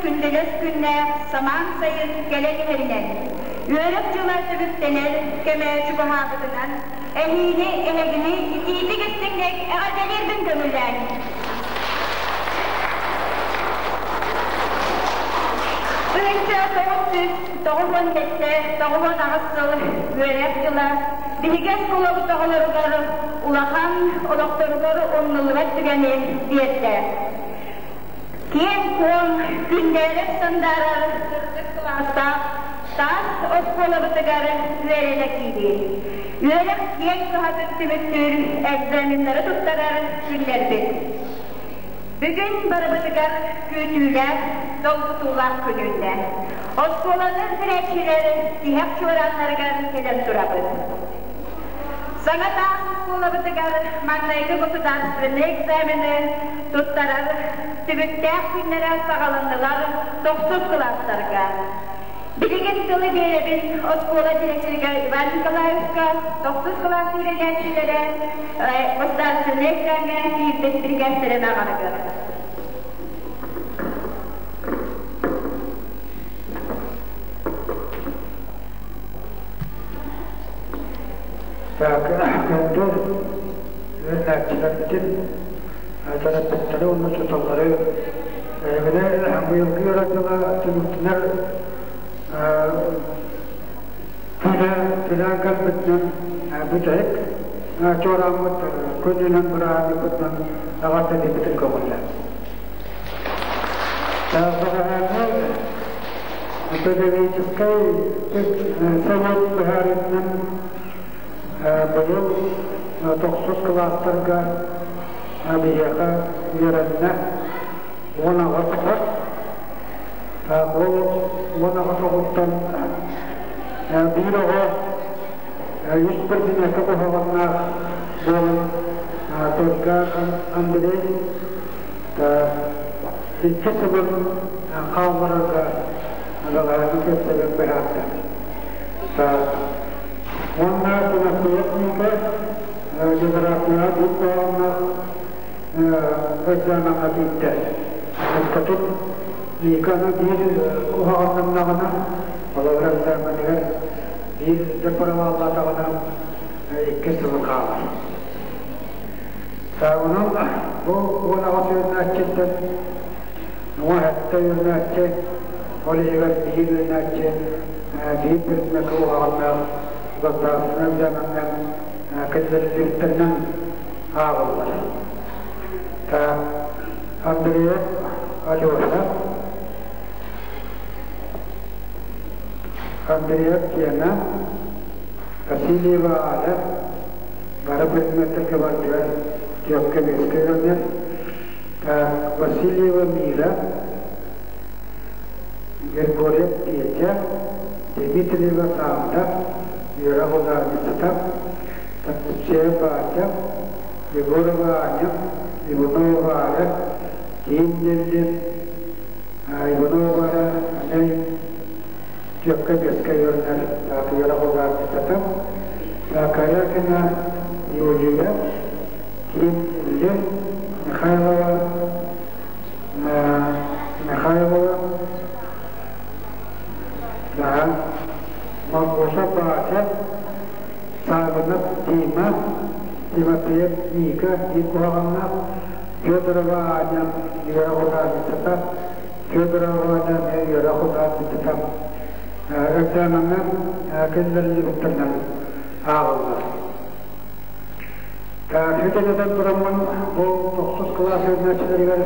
күндэлэс күннээх самаан сайын кэлэн иһэринэн, үөрэх дьыла түбүктэнэр кэмэ чугаһаабытынан, эһиини, эһэгини итиитик-истиҥник эҕэрдэлиирбин көҥүллээҥ! 1997-98 сыл үөрэх дьыла биһиги оскуолабыт оҕолоругар улахан олохторугар умнуллубат түгэни биэрдэ. Киэҥ-куоҥ, күндээрэр сандаарар сырдык кылаастаах таас оскуолабытыгар үөрэнэ киирии. Үөрэх киэҥ кыһатын түмүктүүр экзаменнары туттарар күннэрбит. Бүгүн барыбытыгар күүтүүлээх, долгутуулаах күн үүннэ. Оскуоланы бүтэрээччилэр тиһэх чуорааннарыгар кэлэн турабыт. Саҥа таас оскуолабытыгар маҥнайгы государственнай экзамены туттарар түбүктээх күннэрэ саҕаланнылар тохсус кылаастарга. Билигин тылы биэрэбин оскуола директорыгар Иван Николаевичка тохсус кылаас үөрэнээччилэрэ государственнай экзамеҥҥа киирбит бирикээстэрин ааҕарыгар. Так, күндү үөрэнээччилэрбитин, төрөппүттэри уонна учууталлары эһигини быйылгы үөрэх дьыла түмүктэнэр күнэ тирээн кэлбитинэн бүтэһик чуорааммыт күнүнэн бырааһынньыкпытынан эҕэрдэлиибитин көҥүллээн. Бэҕэһээҥҥи педагогическай совет быһаарыытынан быйыл тохсус кылаастарга биһиэхэ үөрэннэ 18 оҕо. Ол 18 оҕоттон биир оҕо үс предметкэ куһаҕаннаах буолан Только Андрей икки сылын хаалларарга Галааны кэпсэбин быһаарда. Уонна Тимофеев Ника географияҕа биир куһаҕаннаах экзамеҥҥа тиийдэ. Өскөтүн Никаны биир куһаҕаннаннаҕына, холобур экзаменыгар биир да проваллаатаҕына иккис сылын хаалар. Онон бу 18 үөрэнээччиттэн 17 үөрэнээччи, ол иһигэр биир үөрэнээччи биир предмеккэ уһаҕаннаах государственнай экзаменҥа киллэриллибиттэринэн ааҕыллар. Андреев Алеша, Андреев Гена, Васильева Аля бары предметтэргэ бардылар түөккэ биэскэ үөрэнэр. Васильева Мира, Григорьев Петя, Дмитриева Саанда, үөрэх ударницата, Татыпчеев Батя, Егорова Аня, Иванова Варя, Киин Нелли, Иванова Варя, Аней түөккэ биэскэ үөрэнэр үөрэх ударницата, Корякина Юлия, Ким Илья, Михайлова, Михайлова, да, Маргоша Бася, Савинов Дима, Тимофеев Ника Егоровна, Федорова Аня үөрэх ударницата, Федорова Аня үөрэх ударницата экзамеҥҥа киллэриллибиттэринэн ааҕыллар. Федордан тураммын бу тохсус кылаас үөрэнээччилэригэр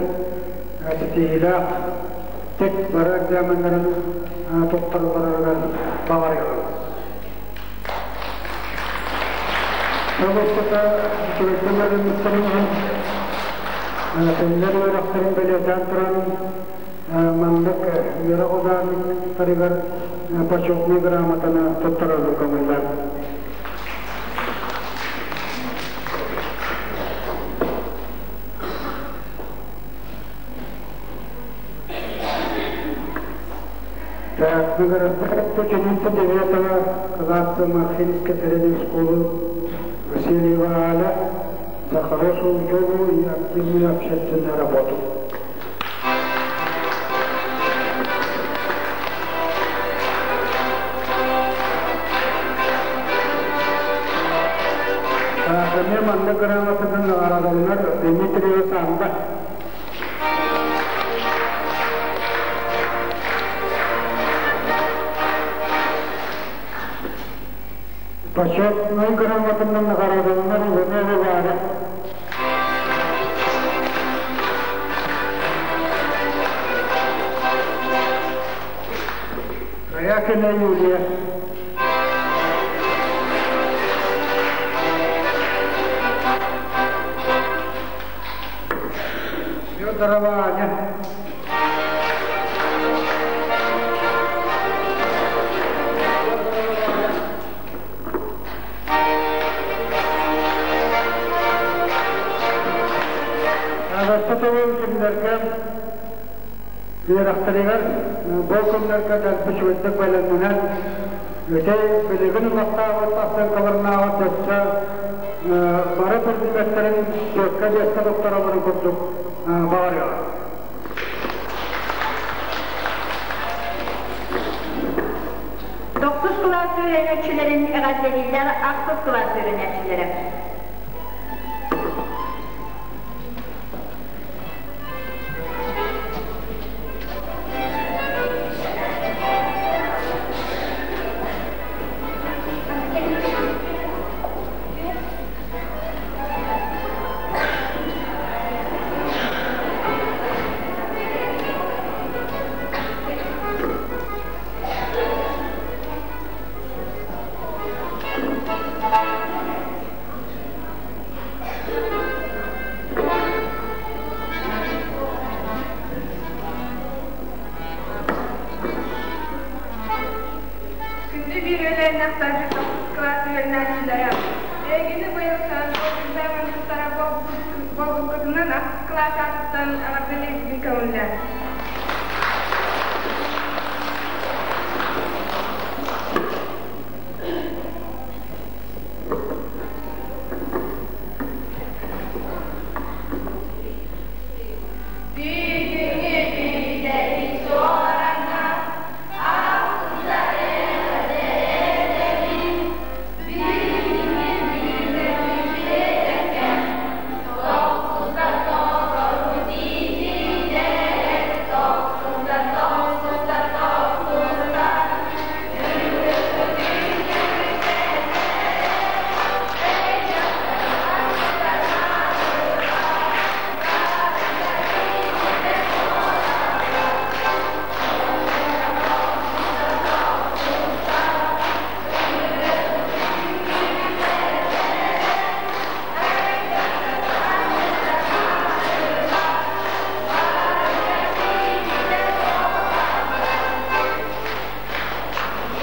ситиһиилээх тек бары экзаменнарын туттаралларыгар баҕарыаҕым. Сыл устата үчүгэйдик үөрэммиттэрин иһин кинилэр үөрэхтэрин бэлиэтээн туран маннык үөрэх ударниктарыгар почетнай грамотаны туттарарга көҥүллээх. Так, Выгородская 9 класса Мархинской средней школы Васильева Аля за хорошую учебу и активную общественную работу. манна грамотанан наҕараадаланар Дмитриева Санда. Почетнай грамотанан наҕараадаланар Иванова Варя. Корякина Юлия. Федорова Аня. Аҕаста тылын кинилэргэ үөрэхтэригэр бу күннэргэ дэлби үчүгэйдик бэлэмнэнэн ити билигин ыллахтаабыт оценкаларынааҕар өссө бары предметтэрин түөркэ-биэскэ туттаралларын курдук баҕарыаҕа. Тохсус кылаас үөрэнээччилэрин эҕэрдэлииллэр ахсыс кылаас үөрэнээччилэрэ. Күндү биир үөлээннээхтэрбит тохсус кылаас үөрэнээччилэрэ! Эһигини быйыл экзамен туттара буолбуккутунан ахсыс кылаас аатыттан эҕэрдэлиирбин көҥүллээҥ. Бүгүҥҥү бүтэһик суорана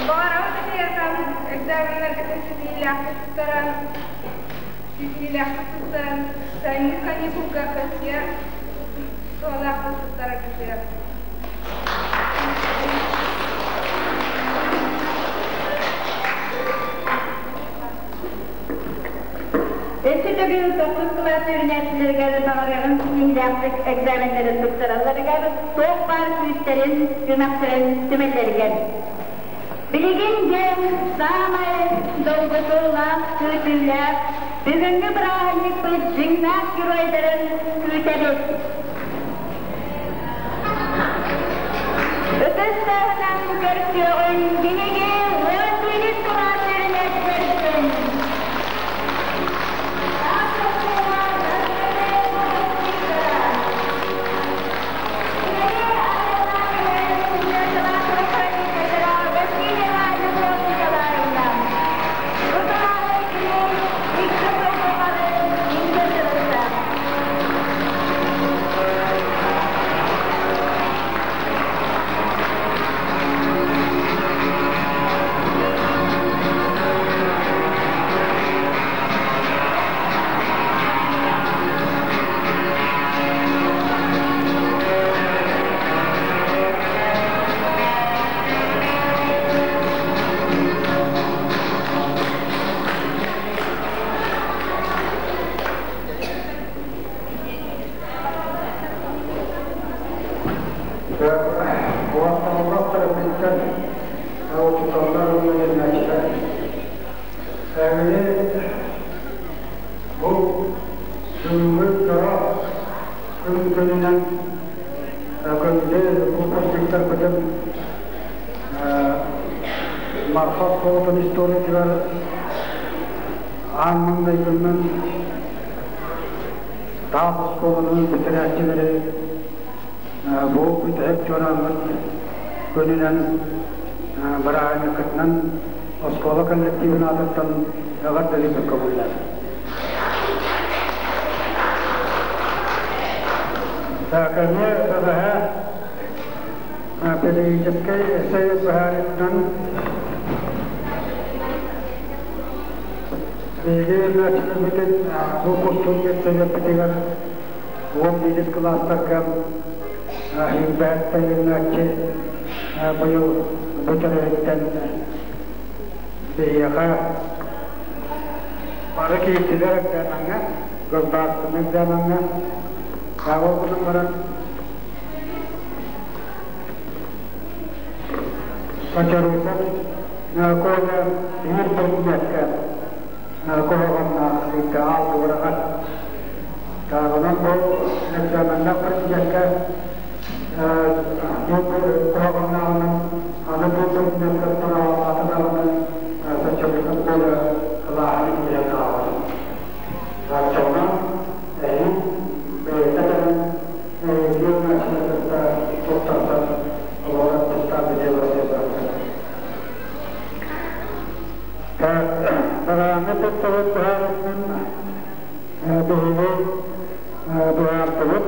Баҕарабыт эһиэхэ экзаменнаргытын ситиһиилээхтик туттаран, ситиһиилээхтик туттаран, сайыҥҥы каникулга Россия туһалаахтык туттараргытыгар. Өссө төгүл тохсус кылаас үөрэнээччилэригэр баҕарыаҕын ситиһиилээхтик экзаменнарын туттаралларыгар туох баар күүстэрин, үмэхтэрин түмэллэригэр. Билигин дьэ саамай долгутуулаах, күүтүүлээх бүгүҥҥү бырааһынньыкпыт дьиҥнээх геройдарын күүтэбит. Ытыс тыаһынан көрсүөҕүҥ биһиги 11 кылаас үөрэнээччилэрбитин. Васильева Любовь Николаевна. Бу кылааһы кини икки сыл тухары илдьэ сырытта. Уһатталлах төрөппүттэр, учууталлар уонна үөрэнээччилэр. Эһигини Бу бүгүҥҥү дьоро күн күнүнэн күндү выпускниктарбытын Марха оскуолатын историятыгар аан маҥнайгынан таас оскуоланы бүтэрээччилэри бу бүтэһик чуорааммыт күнүнэн бырааһынньыккытынан оскуола коллективын аатыттан эҕэрдэлиибит көҥүллээх. Сааканы бэҕэһээ педагогическай союз быһаарыытынан биһиги үөрэнээччилэрбитин бу кустуун совеппитигэр 11 кылаастарга иирбэһэттэн үөрэнээччи быйыл бүтэрэригтэн биһиэхэ бары киирдилэр экзамеҥҥа, государственнай экзамеҥҥа. Ол гынан баран Сочарусов Коля биир предметкэ куһаҕаннаах сыыйда алгебраҕа. Тааҕынан бу экзаменнаах предметкэ куһаҕаннааҕынан аны бу предметкэ правалаата даҕаны Сочарусов Коля кылааһын иһэ хаалар. Оччоҕуна эһиил бэйэтэ кэлэн Георгиевичны кытта туттарсан олорор тустаах дело Барааҥҥа туттарар быһаарытынан биһиги быһаардыбыт.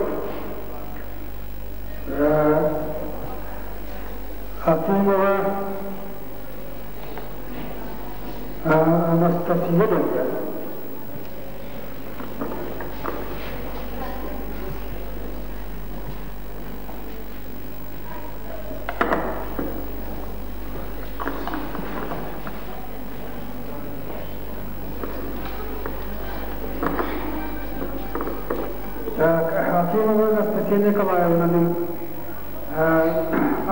Акимова Анастасия дэннэ. Так, Акимова Анастасия Николаевнаны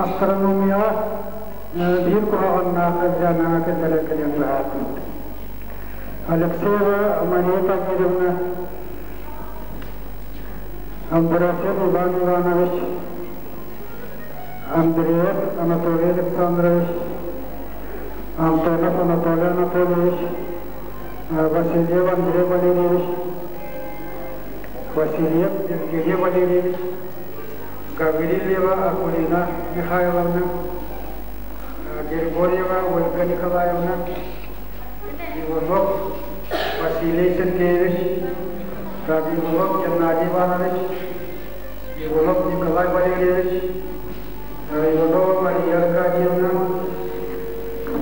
астрономияҕа биир куһаҕаннаах экзамеҥа киллэрэр кэлэн быһаардым. Алексеева Мария Павловна, Амбросев Иван Иванович, Андреев Анатолий Александрович, Антонов Анатолий Анатольевич, Васильев Андрей Валерьевич, Васильев Евгений Валерьевич, Гаврильева Акулина Михайловна, Григорьева Ольга Николаевна, Иванов Василий Сергеевич, Иванов Геннадий Иванович, Иванов Николай Валерьевич, Иванова Мария Аркадьевна,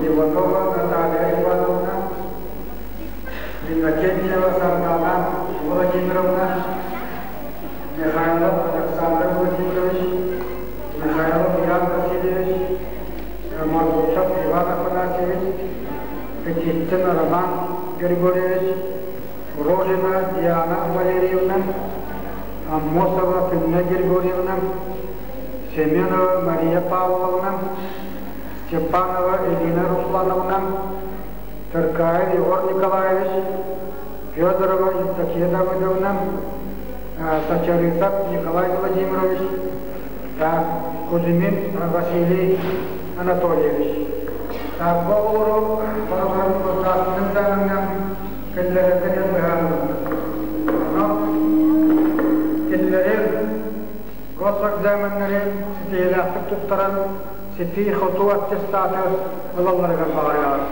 Иванова Наталья Ивановна, Иннокентьева Сардана Владимировна, Михайлов Александр Владимирович, Михайлов Иван Васильевич, Моргунцов Иван Афанасьевич, Петицын Роман Григорьевич, Рожина Диана Валерьевна, Аммосова Финна Григорьевна, Семенова Мария Павловна, Степанова Элина Руслановна, Тыркаев Егор Николаевич, Федорова Евдокия Давыдовна, Сачарысов Николай Владимирович, Кузьмин Василий Анатольевич. Бу оҕолору барыларын государственнай экзамеҥҥа киллэрэргэ диэн быһаарылынна. Онон кинилэри госэкзаменнары ситиһиилээхтик туттаран ситии-хотуу аттестаты ылалларыгар баҕарыаҕын.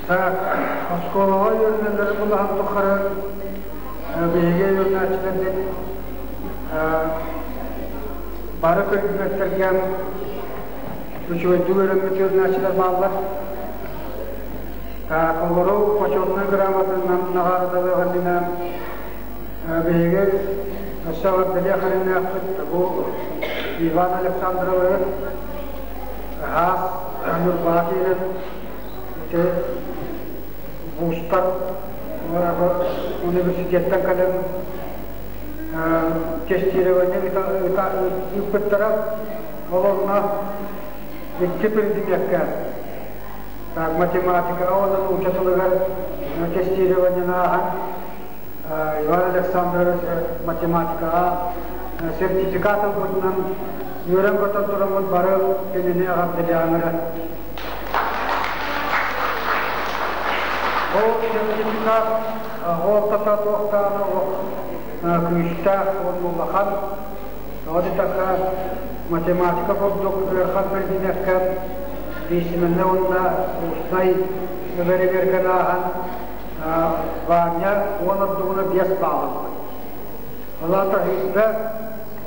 Так, оскуолаҕа үөрэнэллэрин былаһын тухары биһиги үөрэнээччилэрбит бары предметтэргэ үчүгэйдик үөрэммит үөрэнээччилэр бааллар. Олору почетнай грамотанан наҕараадалыах иннинэ биһиги өссө эҕэрдэлиэх эрэннээхпит бу Иван Александровы Хаас Ньурбаҕа киирэн ити вузтар университеттан кэлэн Тестирование ыыппыттара. Ол онно икки предмеккэ так, математикаҕа уонна нуучча тылыгар тестированиены ааһан Иван Александрович математикаҕа сертификат ылбытынан үөрэн-көтөн тураммыт бары кинини эҕэрдэлээн эрэ. Ол сертификат суолтата туохтааҕа олох күүстээх уонна улахан. Тоҕо диэтэххэ, математика курдук ыарахан предмеккэ письменнай уонна устнай бэрэбиэркэни ааһан Ваня уон ордугуна биэс баал ылбыт. Ол аата сүүрбэ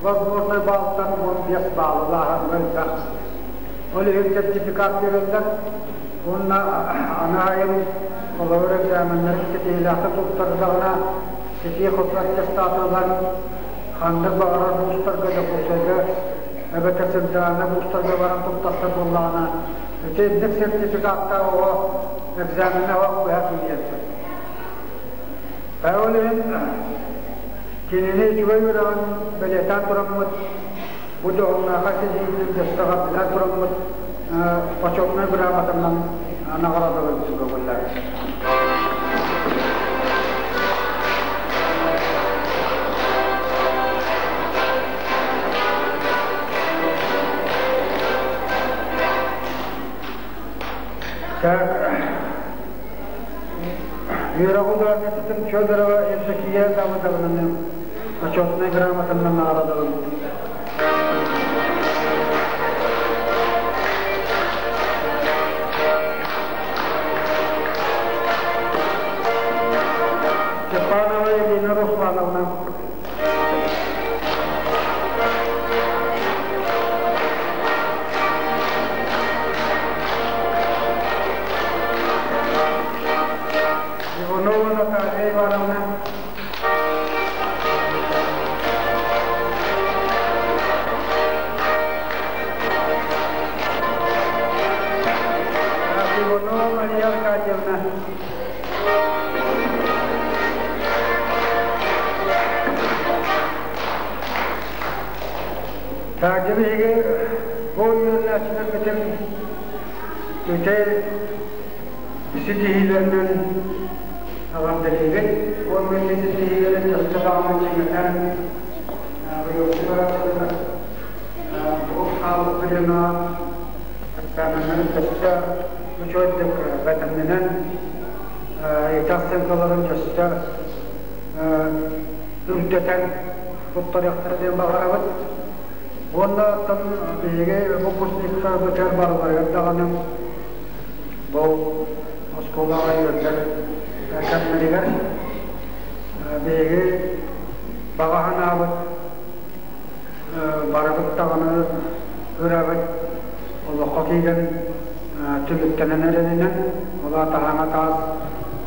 возможнай баалтан 15 баалы ааһан элбэх. Ол иһин сертификат биэрэллэр уонна анаайым холобур экзаменнарын ситиһиилээхтик туттардаҕына ситии-хоту аттестаты ылан ханнык баҕарар вузтарга Дьокуускайга эбэтэр центральнай вузтарга баран туттарсар буоллаҕына ити инник сертификаттаах оҕо экзамена оһох быһа киириэн сөп. Ол иһин кинини үчүгэй үөрэҕин бэлиэтээн тураммыт бу дьоһуннааха ситиһиитин өссө билэн тураммыт почетнай грамотанан наҕараадаларбытын көҥүллээбит. Так, үөрэх ударницатын Федорова Евдокия Давыдовнаны почетнай грамотанан наҕараадаланна. Степанова Елена Руслановна. Иванова Наталья Ивановна. Иванова Мария Аркадьевна. Таатта биһиги бу үөрэнээччилэрбитин үтэ ситиһиилэринэн эҕэрдэлиибит. Уонна ити ситиһиилэри чахчы даҕаны чиҥэтэн быйылгы бу хаалбыт экзаменнарын өссө үчүгэйдик бэлэмнэнэн ити оценкаларын өссө үрдэтэн туттарыахтара диэн баҕарабыт. Уонна оттон биһиги выпускниктарбытыгар барыларыгар даҕаны бу оскуолаҕа үөрдэр кэмнэригэр биһиги баҕа санаабыт барыбыт даҕаны ырабыт олоххо киирэн түмүктэнэн эрэринэн, ол аата хаҥа таас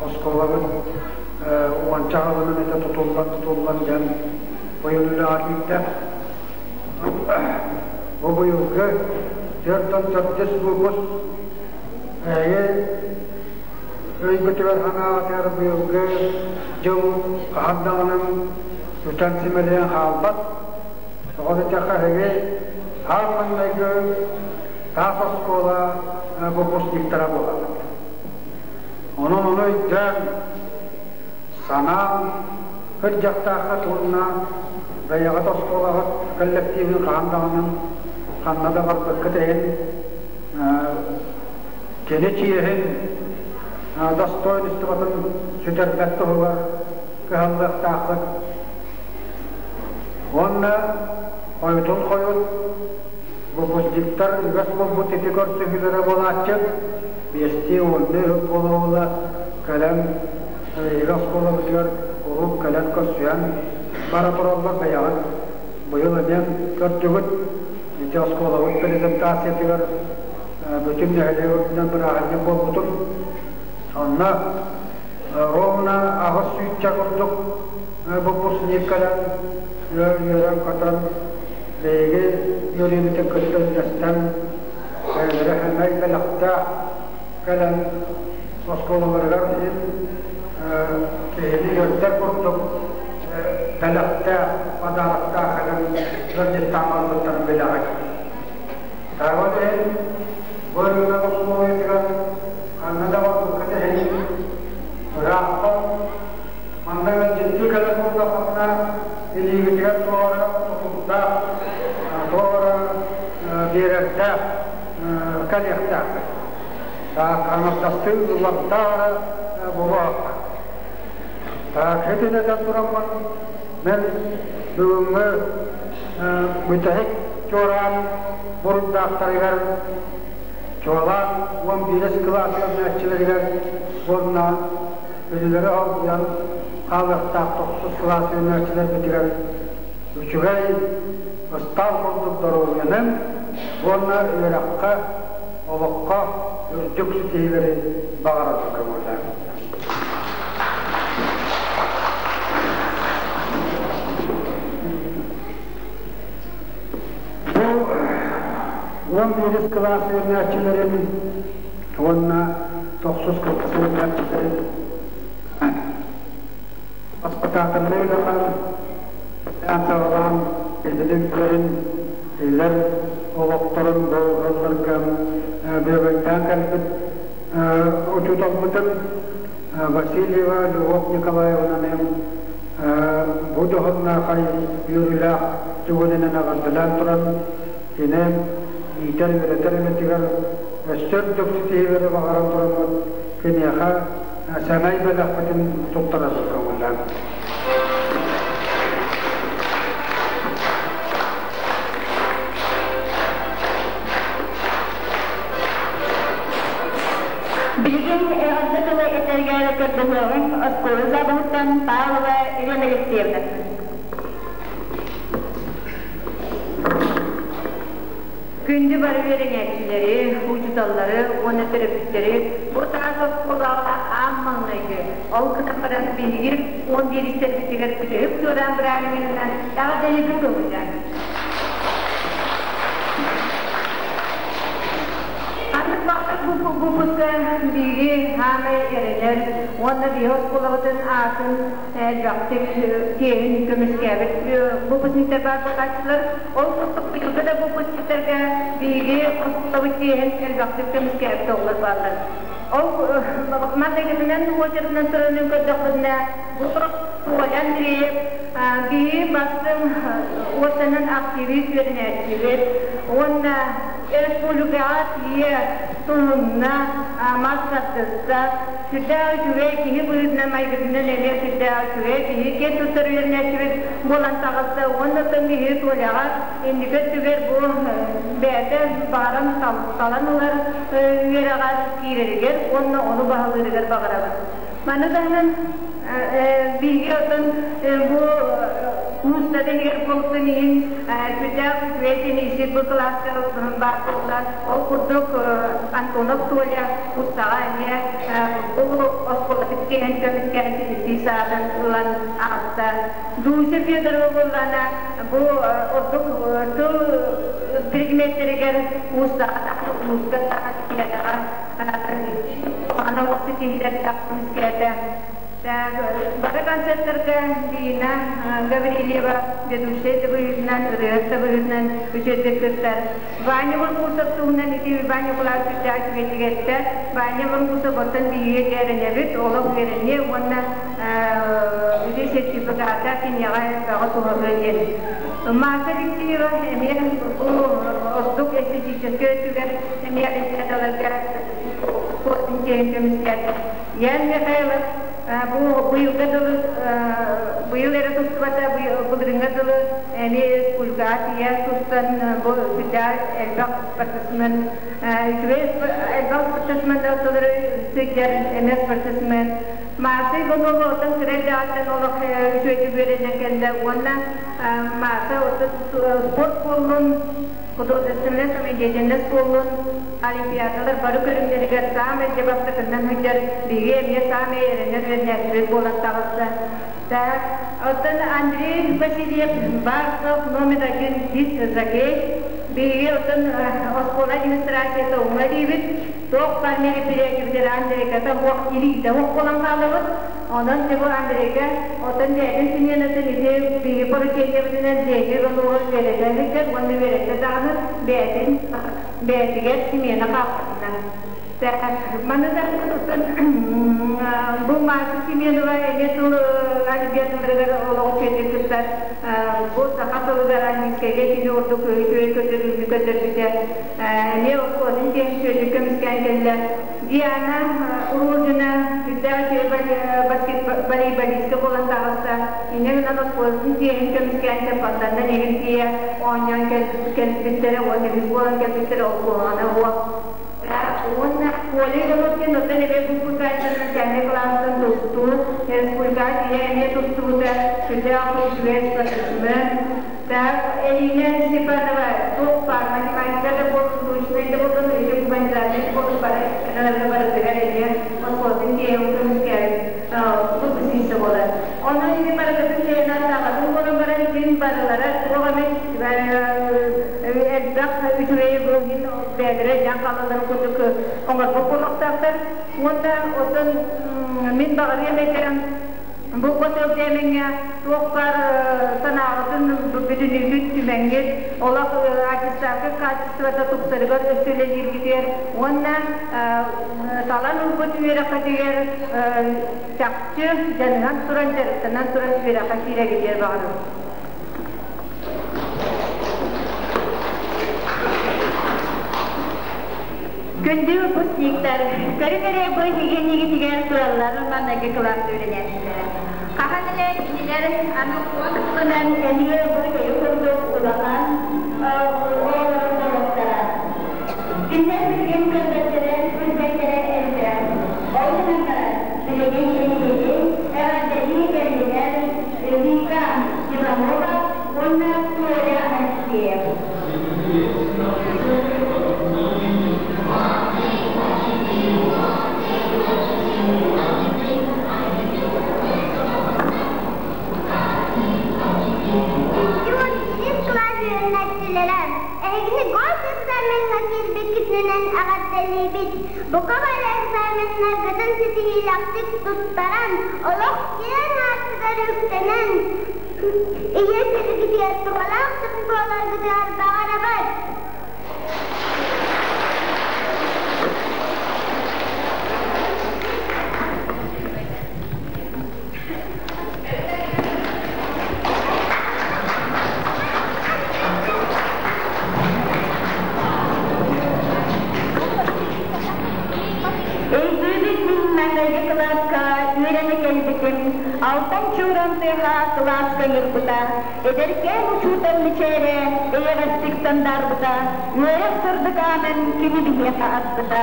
оскуолабыт уонча сылынан этэ тутуллан-тутуллан дьон быйыл үлэҕэ киирдэ. Бу быйылгы 44 выпуск эһиги өйгүтүгэр санааҕытыгар быйылгы дьыл хаһан даҕаны үтэн симэлийэн хаалбат. Тоҕо диэтэххэ эһиги аан маҥнайгы таас оскуола выпускниктара буолаҕыт. Онон ону өйдөөн, санаан, кырдьахтааххыт уонна бэйэҕит оскуолаҕыт коллективын хаһан даҕаны ханна да барбыккыт иһин кини чиэһин, достоинствотын сүтэрбэт туһугар кыһаллыахтааххыт. Уонна хойутун хойут выпускниктар үгэс буолбут ити көрсүһүүлэрэ буолааччы биэстии уоннуу ыһык буола-буола кэлэн эһиги оскуолабытыгар куруук кэлэн көрсүһэн бара тураллар бэйэҕит быйыл эмиэ көрдүгүт ити оскуолабыт презентациятыгар бүтүн нэһилиэк үрдүнэн бырааһынньык буолбутун онно ровно аҕыс сүүсчэ курдук выпускник кэлэн үөрэн-көтөн биһиги үөрүүбүтүн кытта үллэстэн бэйэлэрэ сэмэй бэлэхтээх кэлэн оскуолаларыгар иһин киһини үөрдэр курдук бэлэхтээх, подароктаах кэлэн ыалдьыттаан барбыттарын билэҕит. Ол иһин бу ырыынак усулуобуйатыгар ханна да барбыккыт иһин ыраахтан манна ыалдьыттыы кэлэр буоллаххытына илиигитигэр туох эрэ тутурдаах, туох эрэ биэрэрдээх кэлиэхтээххит. Аҥардастыы ыллардаах эрэ буолуохха. Итини этэн тураммын мин бүгүҥҥү бүтэһик чуораан буруйдаахтарыгар чуолаан 11 кылаас үөрэнээччилэригэр уонна үлэлэри холбуйан хаалыахтаах тохсус кылаас үөрэнээччилэрбитигэр үчүгэй ыстаал курдук доруобуйанан уонна үөрэххэ, олоххо үрдүк ситиһиилэри баҕарабын көҥүллээн. Бу 11 кылаас үөрэнээччилэрин уонна тохсус кылаас үөрэнээччилэрин воспитательнай үлэҕэ саҕалаан эдэрдэрин илэр олохторун бу бүөбэйдээн кэлбит учууталбытын Васильева Любовь Николаевнаны бу дьоһуннаахай үөрүүлээх түгэнинэн эҕэрдэлээн туран, кини иитэр-үөрэтэр үлэтигэр өссө үрдүк ситиһиилэри баҕаран тураммыт, киниэхэ сэмэй бэлэхпитин туттарарбыт көҥүллээн. Билигин эҕэрдэ тылы этэригэр көрдөһүөҕүҥ оскуола забыһыттан Павлова Елена Алексеевна. Күндү бары үөрэнээччилэри, учууталлары уонна төрөппүттэри бу таас оскуолаҕа аан маҥнайгы, ол гынан баран биһиги 11 истэрбитигэр бүтэһик туораан бырааһынньыгынан эҕэрдэлиибин көҥүллээн. Ханнык баҕарар выпуска биһиги саамай эрэнэр уонна биһи оскуолабытын аатын элбэхтик тиэһин көмүскээбит выпускниктар баар буолааччылар. Ол курдук быйылгы да выпускниктарга биһиги оскуолабыт тиэһин элбэхтик көмүскээбит оҕолор бааллар. Ол манныгытынан уочаратынан турарын көрдөхпүтүнэ, бу Толя Андреев биһи бастыҥ уоттанан активист үөрэнээччибит уонна республикаҕа тиийэ туһунна мас тардыста сүрдээх үчүгэй киһи быһыытынан майгытынан эмиэ сүрдээх үчүгэй киһи киэн туттар үөрэнээччибит буолан таҕыста уонна оттон биһиги Толяҕа инники өттүгэр бу бэйэтэ баҕаран талан ылар үөрэҕэр киирэригэр уонна ону баһылыырыгар баҕарабыт. Маны таһынан биһиги оттон бу курстар иһигэр буолтун иһин сүрдээх үчүгэй теннисист бу кылааска баар буолла. Ол курдук Антонов Толя курсаҕа эмиэ бу оскуолатын киһин көмүскээн теннисист аатын ылан аҕыста. Дуся Федорова буоллаҕына бу ордук тыл предметтэригэр курсаҕа улууска Ана ситиһиилэр көмүскээтэ. Бары концерттарга Лина Гаврильева ведущая да быһыытынан, ырыаһыт да быһыытынан үчүгэйдик кыттар. Ваня Бургусов туһунан ити Ваня Николаевич сүрдээх үчүгэйдик эттэ. Ваня Бургусов оттон биһиги үөрэнэбит, олох үөрэниэ уонна ити сертификата киниэхэ бөҕө туһалыа диэн. Маша Алексеева эмиэ бу ордук эстетическэй өттүгэр эмиэ олимпиадаларга спорт көмүскээтэ. Ян Михайлов бу быйылга дылы быйыл эрэ тустубата былырыҥҥа дылы эмиэ республикаҕа тиийэ тустан бу сүрдээх элбэх спортсмен үчүгэй элбэх спортсмен да ортолору сылдьар эмиэ спортсмен Маша Иванова оттон кыра эрдэҕиттэн олох үчүгэйдик үөрэнэн кэллэ уонна Маша спорт буоллун художественнай самодеятельность буоллун олимпиадалар бары көрүҥнэригэр саамай дьэ бастакыннан сылдьар биһиги эмиэ саамай эрэнэр үөрэнээччибит буолан таҕыста. Так, оттон Андрей Васильев Барсов номер один дис жокей. Биһиги оттон оскуола администрацията уҥа диибит. Туох баар мероприятиебитигэр Андрейката уох илиитэ уох буолан хаалабыт. Онон дьэ бу Андрейга оттон бэйэтин сменатын ити биһиги поручениебытынан дьиэни ылыга үөрэтэ сылдьар уонна үөрэттэ даҕаны бэйэтин бэйэтигэр смена хаалбатынан. Маны даҕаны бу Маша Семенова эмиэ тыл олимпиадаларыгар олох үчүгэйдик кыттар. Бу саха тылыгар английскайга кини ордук үчүгэй көрдөрүүнү көрдөрбүтэ. Эмиэ оскуолатын киэҥ үчүгэйдик көмүскээн кэллэ. Диана Рожина сүрдээх үчүгэй волейболистка буолан таҕыста. Инньэ гынан оскуолатын чиэһин көмүскээн Чаппанданнан эҥин тиийэ оонньоон кэлбиттэрэ уонна үһүс буолан кэлбиттэрэ ол куһаҕана уо. Уонна Коля Головкин оттон эмиэ выпускниктар начальнай кылаастан тустуу, республикаҕа тиийэ эмиэ тустубута, сүрдээх үчүгэй спортсмен. Так, Элина Степанова туох баар математика да буоллун, научнай да буоллун, или гуманитарнай буоллун бары барытыгар эмиэ оскуолатын тиэйэн көмүскээбит выпускница буолар. Онон ити барытын чэйинэн таҕатын буолан баран син барылара туох эмит элбэх үчүгэйи иһин бэйэлэрэ дьаҥ хаалалларын курдук оҥорбут буолуохтаахтар. Уонна оттон мин баҕарыам этэ бу хотел диэмэҥҥэ туох баар санааҕытын бүтүнүүтүн түмэҥҥит олох аттестация качествота тупсарыгар өссө үлэлииргитигэр уонна талан ылбыт үөрэххитигэр чахчы дьаныһан туран дьарыктанан туран үөрэххэ киирэргитигэр баҕарабын. Күндү выпускниктар, көрүҥ эрэ бу эһиги тураллар манныгы кылаас үөрэнээччилэрэ. Хаһан элэ кинилэр аны уон сылынан эмиэ бу өйү курдук улахан оҕолорун буолуохтара. Кинилэр билигин көрбөттөрө, билбэттэрэ элбэх. Ол гынан баран, билигин эһигини эҕэрдэлии кэллилэр Вика Иванова уонна Толя Алексеев. Икки кылаас үөрэнээччилэрэ, эһигини госэкзамеҥҥа киирбиккитинэн эҕэрдэлиибит! Бука бары экзаменнаргытын ситиһиилээхтик туттаран, олох киэҥ аартыгар үктэнэн, ийэ сиргитигэр туһалаах дьон буоларгытыгар баҕарабыт! Өйдүүбүт мин маҥнайгы кылааска үөрэнэ кэлбитим, алтан чууран тыаһа кылааска ыҥырбыта, эдэркээн учуутал мичээрэ эйэҕэстик сандаарбыта, үөрэх сырдык аанын кини биһиэхэ аспыта.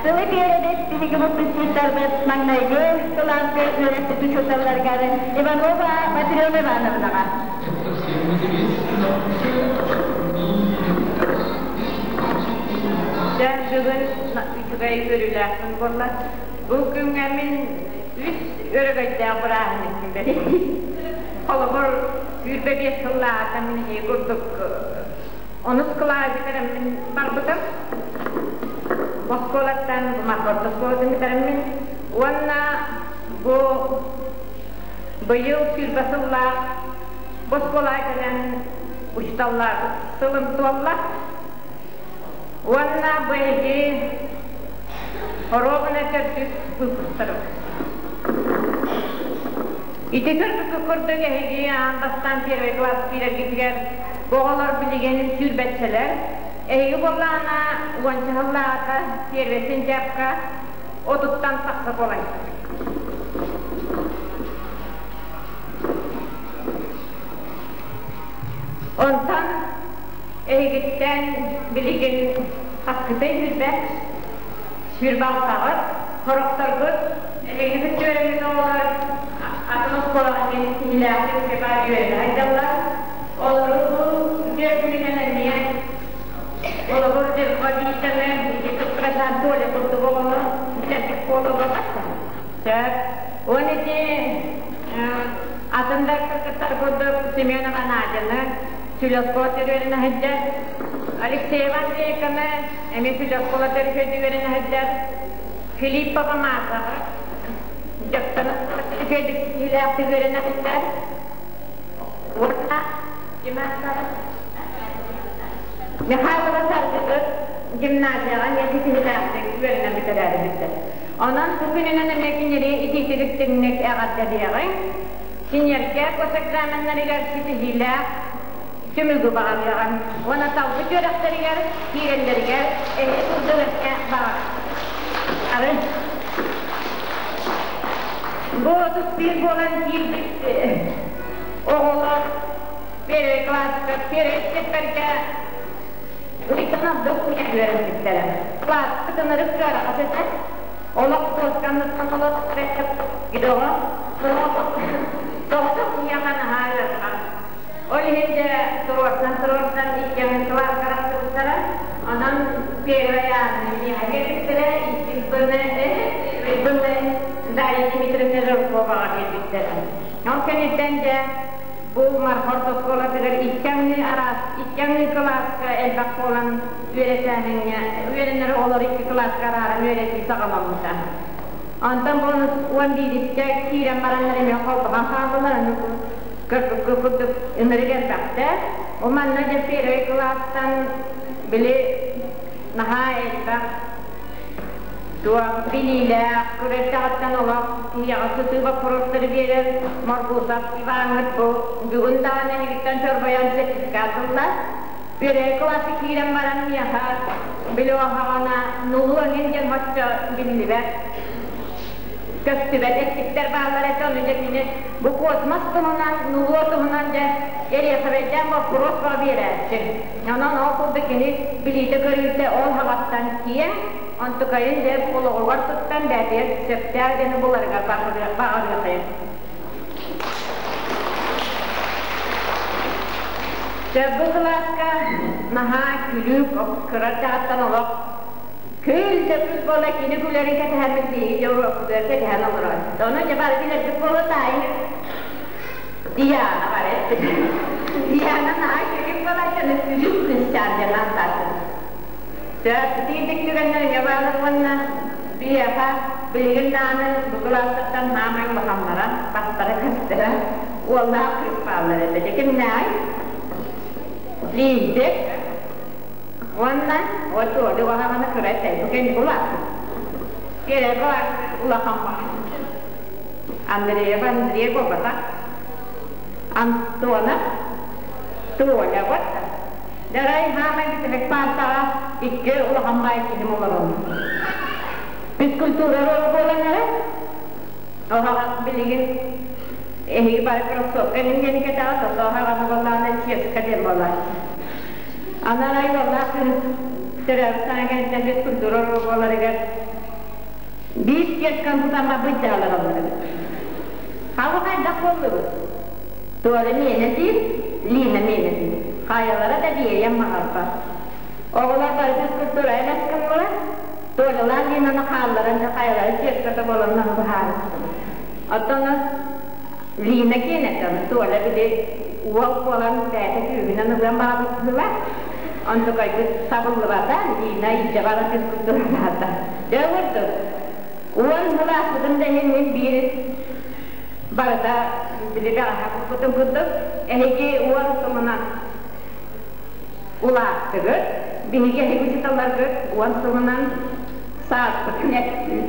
Тылы биэрэбит биһиги выпускниктарбыт маҥнайгы кылааска үөрэппит учууталларыгар Иванова Матрена Ивановнаҕа. Дьэ, бүгүн үчүгэй үөрүүлээхпин буолла. Бу күҥҥэ мин үс өрөгөйдөөх бырааһынньыкпын бэлиэтиир. Холобур, 25 сыллааҕыта мин эһиги курдук онус кылааһы бүтэрэммин барбытым. Оскуолаттан Маркорто оскуолатын бүтэрэммин уонна бу быйыл сүүрбэ сыллаах бу оскуолаҕа кэлэн учууталлаах сылым туолла. Уонна бу эһиги оруобуна төрдүс выпустарым. Ити кыргыкы курдук эһиги аан бастаан первый класс киирэргитигэр бу оҕолор билигин сүүрбэччэлэр. Эһиги буоллаҕына уонча сыллааҕыта первый сентябрьга отуттан тахса буолан Онтон эһигиттэн билигин хаскытай сүүрбэ, сүүрбэ алтаҕыт, сорохторгут эһиги үөрэммит оҕолор атын оскуолаҕа ситиһиилээхтик баар үөрэнэ сылдьаллар. Олору бу үтүө күнүнэн эмиэ холобур дьылҕа биирдэме ити кыттыгасаан Толя курдук оҕону бүтэрбит буолуоҕа Сөп. Уон ити атын да кыргыттар курдук Семенова Надяны Сүлөскуола төрүөрүн сылдьар. Алексеева Андреевканы эмиэ Сүлөскуола төрүчөйдүгэрин сылдьар. Филиппова Марфаҕа дьахтар Үчүгэйдик ситиһиилээхтик үөрэнэбиттэр. Уонна Михайлова Саргыгыт гимназияҕа эмиэ ситиһиилээхтик үөрэнэн бүтэрээбиттэр. Онон бу күнүнэн эмиэ кинини итиитик-истиҥник эҕэрдэлиэҕиҥ. Киниэргэ госэкзаменнарыгар ситиһиилээх түмүгү баҕарыаҕыҥ уонна талбыт үөрэхтэригэр киирэллэригэр эһи курдук өссө баҕарабын. Бу 31 буолан киирбит оҕолор первый класска, первый степпергэ ыйтан ордук үөрэммиттэрэ. Класска ынырык ыарахан этэ. Олох туосканныттан олох гидоҕа тоҕо миэхэ наһаа ыарахан. Ол иһин дьэ туруорсан-туруорсан иккиэн кылааска арахсыбыттара. Онон первый ааны миэхэ биэрбиттэрэ, иккис быны быны Дарья Дмитриевна Жирковаҕа биэрбиттэрэ. Ол кэнниттэн дьэ бу Мархорт оскуолатыгар икки араас икки кылааска элбэх буолан үөрэтээһиҥҥэ үөрэнэр оҕолор икки кылааска арааран үөрэтии саҕаламмыта. Онтон бонус 11-искэ киирэн бараннар эмиэ холбоһон хааллылар, аны кыргыккы курдук ынырык элбэхтэр. Бу манна дьэ первый кылаастан били наһаа элбэх туох билиилээх, күрэстэҕиттэн олох киһиэхэ сытыы боппуруостары биэрэр Моргусов Иваҥҥыт бу бүгүн даҕаны эһигиттэн чорбойон сертификат ылла. Первый кылааска киирэн баран миэхэ били оһоҕоно нулу эҥин диэн соччо биллибэт көстүбэт эттиктэр бааллар этэ, ону дьэ кини бу космос туһунан, нулуо туһунан дьэ эриэхэбэйдээн боппуруос бөҕө биэрээччи. Онон ол курдук кини билиитэ-көрүүтэ ол хаҕаттан киэҥ, онтукайын дьэ олоҕугар туттан бэйэтигэр сөптөөх идэни буларыгар баҕарыахайын. Дьэ бу кылааска наһаа күлүү кыра эрдэҕиттэн олох күл да күл буола кини күлэрин кэтэһэммит биһиги дьэ уруокпутугар кэтэһэн олорор. Ону дьэ бары билэрбит буолуо таайын Диана бар эппит. Диана наһаа күлүк буолааччы, күлүк кыысчаан диэн ааттаатым. Итиитик түгэннэргэ баалар уонна биһиэхэ билигин даҕаны бу кылаастартан хаамай улаханнара, бастара-көстөрө уоллаах кыыс бааллар этэ. Дьэ кимнээҕий? Лиидик уонна вот Оля уһаҕана кыра этэ. Бу кэнники улааппыт. Кэрэ улахан баҕа. Андреева Андрей буолбатах. Антона Толя вот Дарай хаамай бүтэһик паартаҕа икки улахан баай киһим олорон. Физкультура буолан эрэ. Оһоҕос билигин эһиги бары кроссовка иһин диэн кэтэҕит, тосооһо буоллаҕына ческа диэн буолааччы. Анарай уоллаах төрөөбүт саҥа кэнниттэн физкультура буоларыгар биир ческан тутамма быдьаалар олорор. Хаба хайдах буоллубут? Туора миэнэ диир, Лина миэнэ диир. Хайалара да биэриэн баҕарбат. Оҕолор бары физкультура элэс гыннылар. Туоралаан Линаны хаалларан да хайалара чиэската буолан наһы быһаарыстыбыт. Оттон Лина киэнэтэ, Толя били уол буолан бэйэтэ күүһүнэн ылыан баҕарбыт Онтукайбыт табыллыбата, Лина илдьэ баран физкультуралаата. Дьэ курдук, 10 сыл ааспытын да иһин мин биир барыта били бэҕэһээ куппутун курдук эһиги 10 сылынан улааттыгыт, биһиги эһиги учууталларгыт 10 сылынан сааспытын эттибит.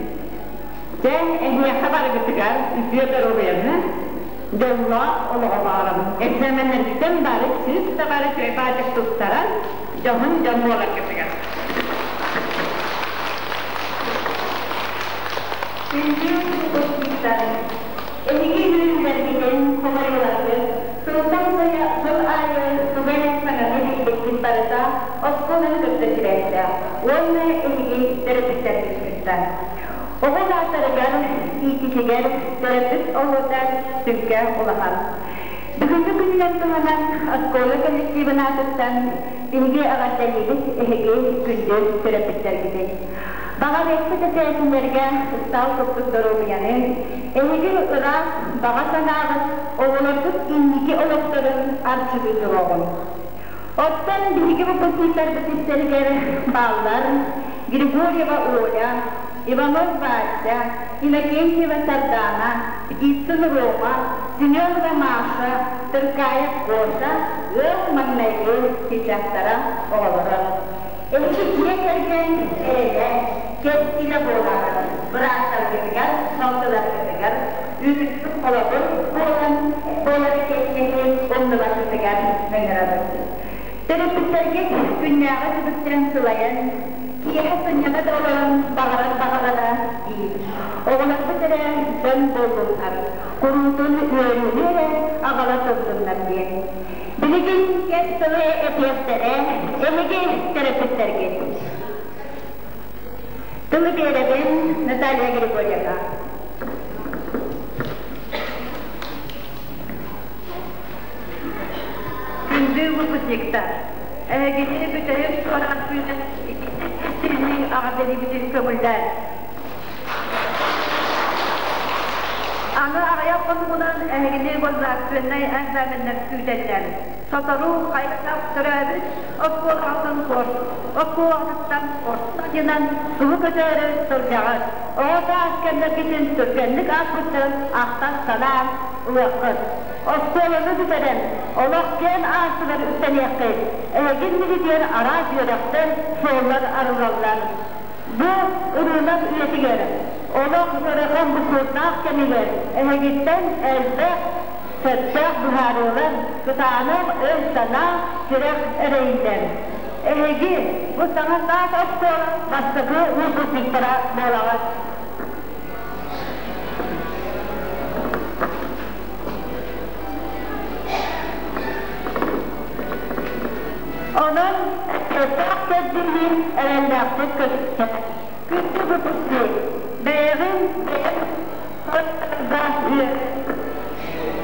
Дьэ, эһиэхэ барыгытыгар үтүө доруобуйаны, дьоллоох олоҕу баҕарабын. Экзаменнэргитин бары сыыс да бары үчүгэй туттаран, дьоһун дьон буоларгытыгар. Күндү выпускниктар, эһиги үөрүүлэргитин хомойууларгыт, сылтан сыл аайы тугу эрэ саҥаны билбиккит барыта оскуоланы кытта сибээстээх уонна эһиги төрөппүттэргит кытта. Оҕо улаатарыгар, иитиитигэр төрөппүт оҕото сүргэ улахан. Бүгүҥҥү күнүнэн туһанан оскуола коллективын аатыттан биһиги эҕэрдэлиибит эһиги күндү төрөппүттэргитин. Баҕар эппит этээччилэргэ ыстаал куппут доруобуйаны, эһиги ыраас баҕа санааҕыт оҕолоргут инники олохторун арчылыы туруоҕун. Оттон биһиги выпускниктарбыт истэригэр бааллар Григорьева Оля, Иванов Вася, Иннокентьева Сардана, Птицын Рома, Семенова Маша, Тыркаев Гоша ыал маҥнайгы чыычаахтара оҕолоро. Эһиги дьиэ кэргэн эрэлэ, кэскилэ буолаҕыт, бырааттаргытыгар, балтыларгытыгар үрдүк холобур буолан буолар кэккэни умнубаккытыгар ыҥырабыт. Төрөппүттэргит күннээҕи түбүктэн сылайан, киэһэ сынньана да олорон баҕарар баҕалара биир. Оҕолорбут эрэ дьон буоллуннар, куруутун үөрүүнү эрэ аҕала турдуннар диэн. Билигин кэс тылы этиэхтэрэ, эһиги төрөппүттэргит. Тылы биэрэбин Наталья Григорьевна. Күндү выпускниктар, эһигини бүтэһик суорат күнүн итиитик эҕэрдэлиибитин көҥүллээн. Аны аҕыйах хонугунан эһигини государственнай экзаменнар күүтэллэр. Сотору хайдах төрөөбүт оскуолаҕытын оскуолаҕытыттан орто диэн субу көтөөрү сылдьаҕыт. Оҕо саас кэмнэргитин түргэнник ааспыттарын ахтан-санаан ылыаххыт. Оскуоланы бүтэрэн, олох киэн аартыгар үктэниэххит. Эһиги иннигитигэр араас үөрэхтэр, суоллар арыллаллар. Бу ырыынак үйэтигэр, олох ыарахан буккуурдаах кэмигэр эһигиттэн элбэх сөптөөх быһаарыылар, кытаанах өй-санаа, тирэх эрэйиллэр. Эһиги бу саҥа саас оскуола бастакы выпускниктара буолаҕыт. Онон сөптөөх көрдүүрүн эрэллээхтик көрүстэ. Күндү выпускник, бэйэҕин бэйэҥ тойтарга үөрэн,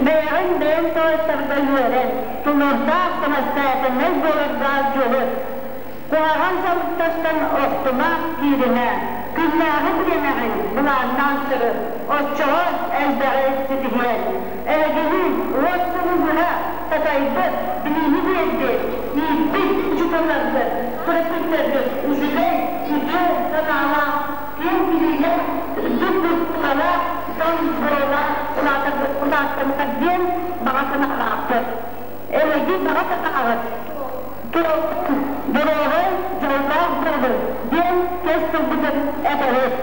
бэйэҕин бэйэҥ тойтарга үөрэн, тулуурдаах самостоятельнай буоларга дьулус. Куһаҕан дьалыктартан охтума, кииримэ. Күннээҕи бириэмэҕин былааннаан сырыт, оччоҕо элбэҕи ситиһиэҥ. Эһигини уот сылы быһа такайбыт, билиини биэрбит, ииппит учууталларгыт, төрөппүттэргит үчүгэй, үтүө санаалаах, киэҥ билиилээх, үрдүк культуралаах дьон буола улааттаргыт диэн баҕа санаалаахпыт. Эһиги баҕа санааҕыт туолтун, доруобай, дьоллоох буолун диэн кэс тылбытын этэбит.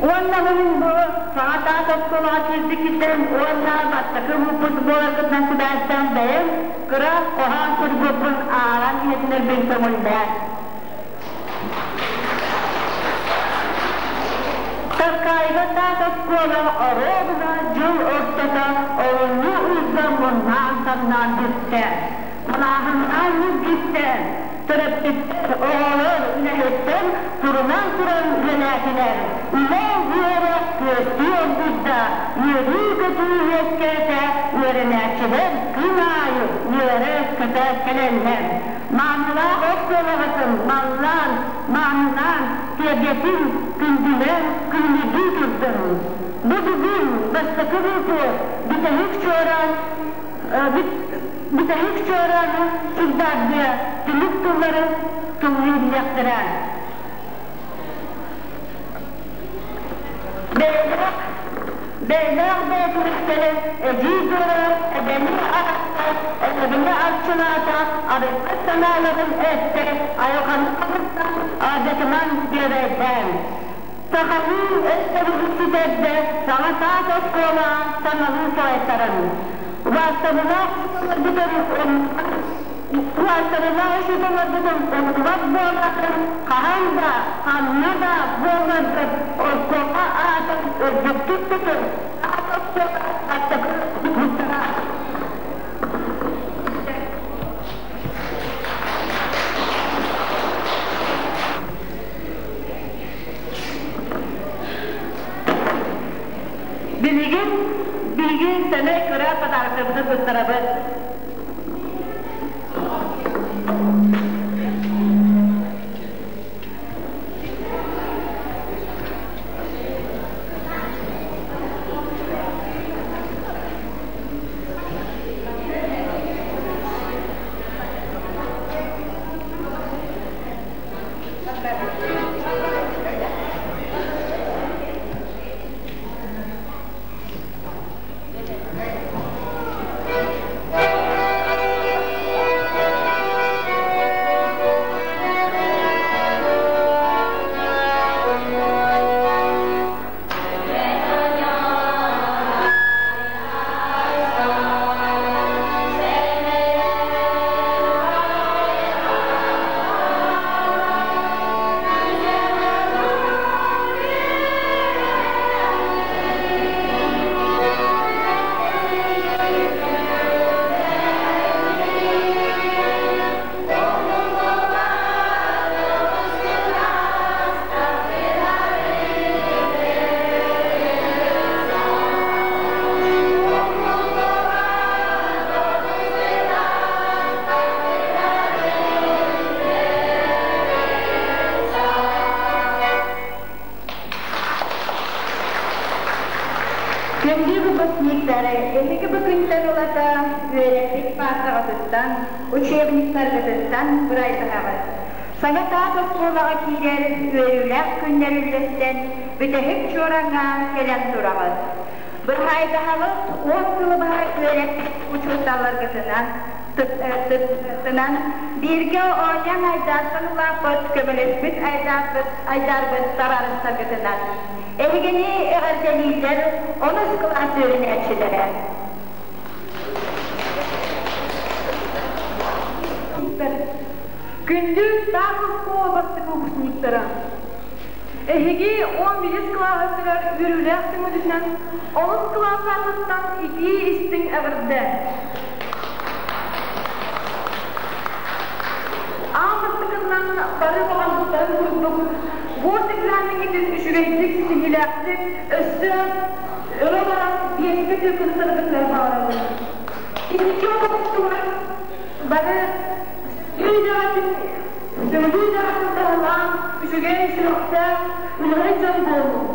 Уонна мин бу саҥа таас оскуолаҕа киирбиккиттэн уонна бастакы выпуск буоларгытынан сибээстээн бэйэм кыра хоһоон суруйбуппун ааҕан иһитинэрбин көҥүллээ. Таркаайга таас оскуола оруобуна дьыл ортото олунньу ыйга муннаан-самнаан бүттэ. Малааһыннаан ньиргиттэ, төрөппүттэр, оҕолор, үлэһиттэр турунан туран үлэлээтилэр. Үлэ үөрэх күөстүү оргуйда, үөрүү-көтүү үөскээтэ, үөрэнээччилэр күн аайы үөрэ-көтө кэлэллэр. Маанылаах оскуолаҕытын маллаан, маанылаан, киэргэтин, күндүлээн, күндүрдүү турдун. Бу бүгүн бастакы выпуск бүтэһик чуораан бүтэһик чуорааны чугдаардыа түмүк тыллары тыллыыллыахтара. Бэйэлээх бэйэлээх бэйэтириктэрэ эдьиий Дора эбэни аҕатта, эбэни арчылаата, арыйбыт санааларын эттэ, айылҕаны харыстаан, аадьатынан биэрэйдээн. Сахалыы өстөрүгүт сүтэрдэ, саҥа таас оскуола саҥалыы салайтаран. Убаастабылаах учууталларбытын Убаастабыллаах учууталларбытын умнубат буоллаххын, хаһан да, ханна да буолларгыт, оскуола аатын үрдүктүк тутун, аат оскуола бастакы выпустара. Билигин биһиги сэмэй кыра подаркабытын туттарабыт. Күндү выпускниктары, эһиги бу күнтэн ылата үөрэппит паартаҕытыттан, учебниктаргытыттан бырайдаһаҕыт. Саҥа таас оскуолаҕа киирэр үөрүүлээх күннэр үллэстэн, бүтэһик чуораҥҥа кэлэн тураҕыт. Быраһаайдаһаҕыт 10 сылы быһа үөрэппит учууталларгытынан, тынан бииргэ оонньоон айдаартан улааппыт, көмөлөспүт айдаарбыт, айдаарбыт табаарыстаргытынан. Эһигини эҕэрдэлииллэр онус кылаас үөрэнээччилэрэ. Күндү таас оскуола бастакы выпускниктара! Эһиги 11 кылааһыгар үөрүүлээх түмүгүнэн онус кылаас аатыттан итии-истиҥ эҕэрдэ! Аан бастакыннан бары баҕарбыттарын курдук, госэкзамеҥҥитин үчүгэйдик ситиһиилээхтик өссө өрө баран биэскэ түөкүттаргытыгар баҕарабын. Инники олохтугар бары үөрэҕитин сөбүлүү үөрэҕитин таһылаан үчүгэй сүрэхтээх үлэһит дьон буолуҥ.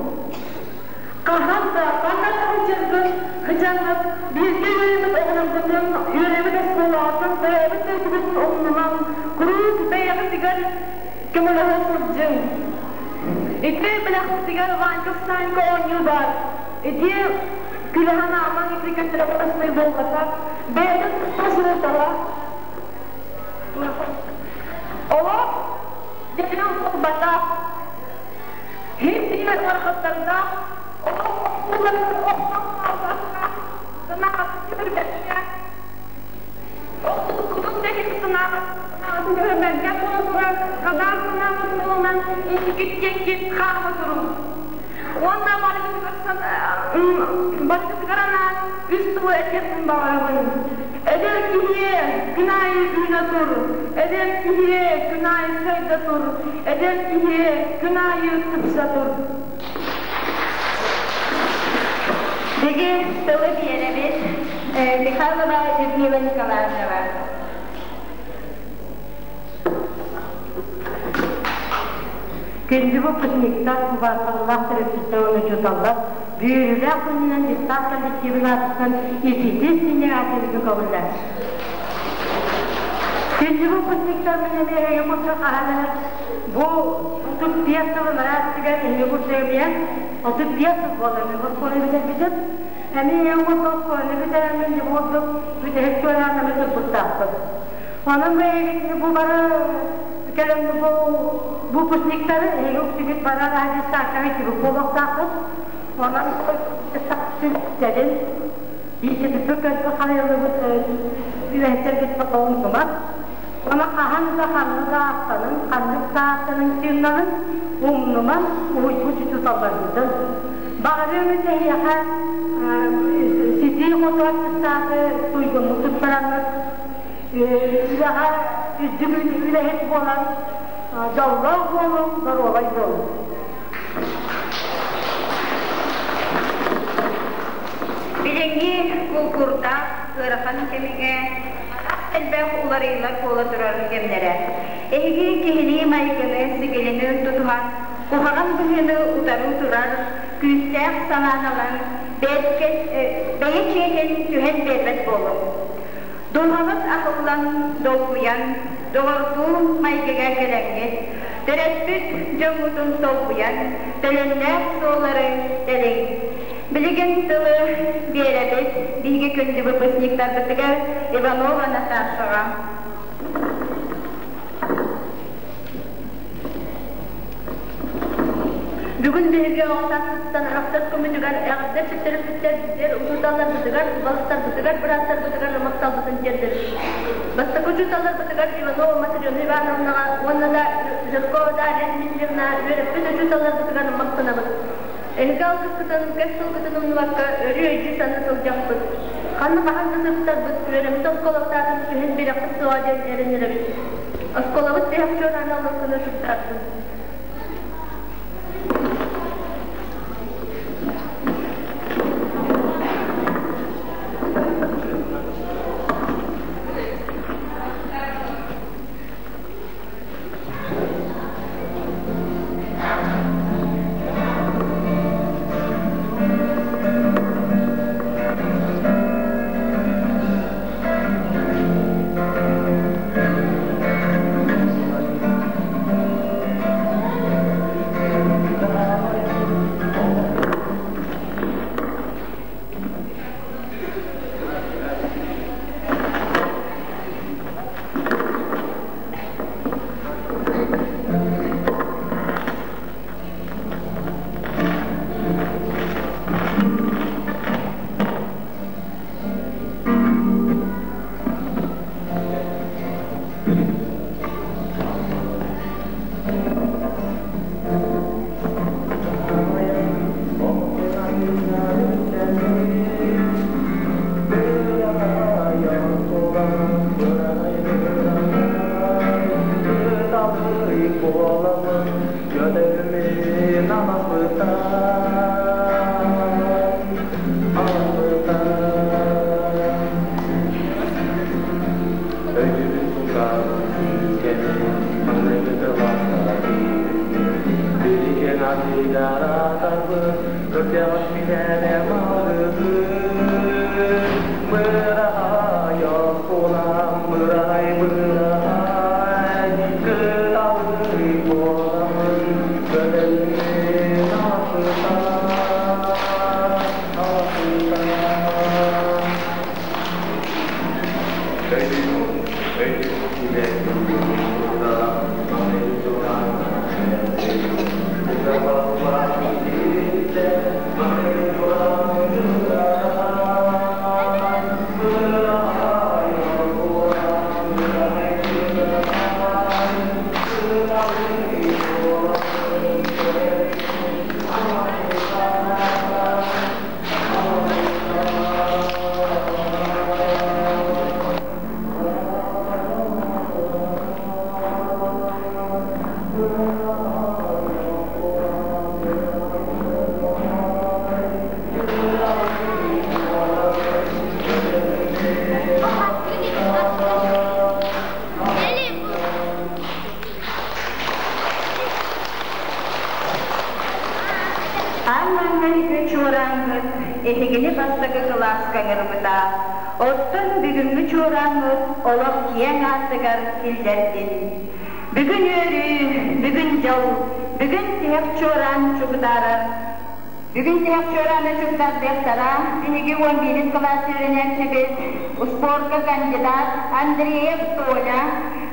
Хаһан да ханна да сылдьаргын сыдьаҥҥыт бииргэ үөрэммит оҕолоргутун, үөрэммит оскуолаҕытын, бэйэбит дойдубутун умнумаҥ, куруук бэйэҕитигэр көмөлөһө сылдьыҥ. Ити бэлэхпитигэр Ванька Встанька оонньуу баар. Ити күлэһэн аамаҥ ити көстөрө буолбата. Бэйэтин туспа суолтала. Олох дьэбинэн буолбатах. Хим-биир ыарахаттардаах олох охсууларын охсон хаалбакка, санаатын түһэрбэккэ, охсубуккутун да иһин санааҕытын түһэрбэккэ буола турар хадаар санааҕыт суолунан инникит диэки хаама туруҥ. Уонна барыгытыгар анаан үс тылы этиэхпин баҕарабын. Эдэр киһи күн аайы үүнэ тур, эдэр киһи күн аайы сайда тур, эдэр киһи күн аайы тупса тур. Биги тылы биэрэбит Михайлова Людмила Николаевнаҕа. Күндү выпускниктар, убаастабыллаах төрөппүттэр уонна учууталлар, Бүөрүүлээх күнүнэн дьыктаах коллективын аатыттан ититии аатыргы көҕүллэр. Күндү выпускниктар мин эмиэ эһиги курдук хаһан эрэ бу 35 сыл ыраастыгар эһиги курдук эмиэ 35 сыл буолар мин оскуоланы бүтэрбитим. Эмиэ эһиги курдук оскуоланы бүтэрэммин бу курдук бүтэһик туораан эмэ турбуттаахпын. Онон бэйэбит бу бары кэлэн бу выпускниктары эһиги үксүгүт барар аадьыстааккаҕа итибит буолуохтааххыт. Онон сэрин биисиппит көрбө харайыллыбыт үлэһиттэргит тоҕуҥтумат. Ону хаһан да ханна да ааттанын, ханнык да ааттанын тыыннанын, умнуман уһуйбут учууталларгытын. Баҕарыам этэ эһиэхэ ситии хоту аттыстааты туйгуннук туттараҥҥыт үлэҕэ үрдүк үлэһит буолан дьоллоох буолуҥ, доруобай буолуҥ. Билиҥҥи култуурдаах ыарахан кэмигэ элбэх уларыйыылар буола турар кэмнэрэ. Эһиги киһилии майгыны, сигилини тутуһан, куһаҕан быһыыны утары турар күүстээх санаанан бэйэ чиэтин түһэн биэрбэт буолуҥ. Дууһаҕыт аһыллан, долгуйан, доҕордуу майгыга кэлэҥҥит, төрөппүт дьоҥҥутун солбуйан, төлөннөөх суоллары тэриҥ. Билигин тылы биэрэбит биһиги күндү выпускниктарбытыгар Иванова Наташаҕа. Бүгүн биһиги оҕо сааспытыттан арахсар күммүтүгэр эҕэрдэ төрөппүттэрбитигэр, учууталларбытыгар, балыстарбытыгар, бырааттарбытыгар махталбытын тиэрдэбит. Бастакы учууталларбытыгар Иванова Матрена Ивановнаҕа уонна да Жиркова Дарья Дмитриевна үөрэппит учууталларбытыгар махтанабыт. Эһиги алгыскытын, кэс тылгытын умнубакка өрүү өйдүү-саныы сылдьахпыт. Ханна хаһан да сырыттарбыт, үөрэммит оскуолабытаатын түһэн биэрэхпит суоҕа диэн эрэнэрэбит. Оскуолабыт тиһэх чуораана олохтоно сыттаатын. Көтөлүн аласпытан, аласпытан. Өйдүүбүн кулгаах күүкэни, маҥнайгы кылааска киирбиппин. Билигин атыыгар атарбыт, кырдьаҕас мин эрэ маарыгын. Быраһаай оскуолам, быраһай, быраһай, кыталык буоламмын, көтөллүн аласпытан, аласпытан. Өйдүүбүн, өйдүүбүн Аан маҥнайгы чуорааммыт эһигини бастакы кылааска ыҥырбыта. Оттон бүгүҥҥү чуорааммыт олох киэҥ аартыгар киллэрдин. Бүгүн үөрүү, бүгүн дьол, бүгүн тиһэх чуораан чугдаарар. Бүгүн тиһэх чуорааны чугдардыахтара биһиги 11 кылаас үөрэнээччибит, успуорка кандидат Андреев Толя,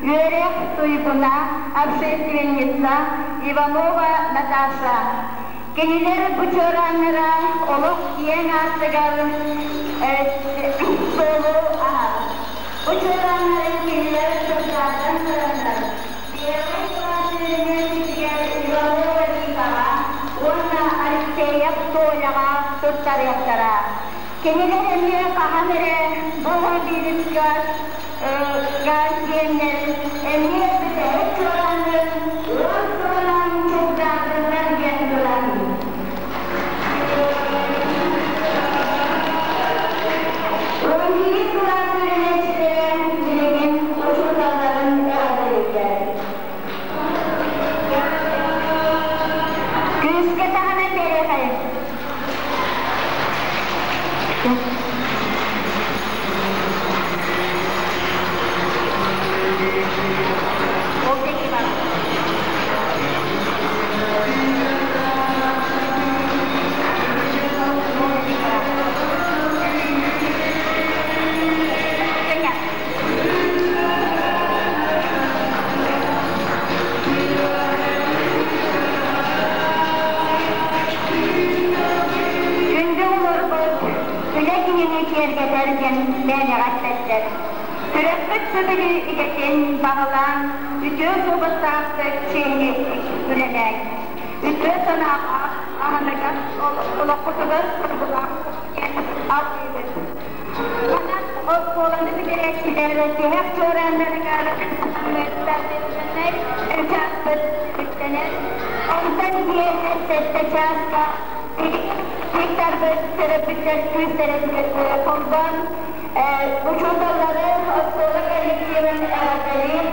үөрэх туйгуна, общественница Иванова Наташа. Кинилэр бу чуорааннара олох киэҥ аартыгар суолу аһар. Бу чуорааннары кинилэр чугдаардан бараннар, первый кылаас үөрэнээччитигэр Иванова Викаҕа уонна Алексеев Толяҕа туттарыахтара. Кинилэр эмиэ хаһан эрэ бу бириска диэннэр эмиэ бүтэһик чуорааннарын уон сылынан чугдаардыннар диэн туран. 11 кылаас үөрэнээччилэрэ билигин учууталларын эҕэрдэлииллэр. Күүскэ таһынан биэриэхэй. Ол диэки бар. Көньяк. Күндү олорбут, үлэ киһини киэргэтэр диэн мээнэҕэ эппэттэр. Сүрэхпит сөбүлүү идэтин баһылаан, үтүө суобастаахтык чиэһинэйдик үлэлээҥ. Үтүө санаалаах, аһыныгас олоххутугар соргулаах диэн алгыыбыт. Манан оскуоланы бүтэрээччилэр тиһэх чуорааннарыгар торжественнай чааспыт түмүктэнэр. Онтон киэһэ 7 чааска дикторбыт төрөппүттэр күүстэрин холбоон учууталлары оскуола коллективын эҕэрдэлиир.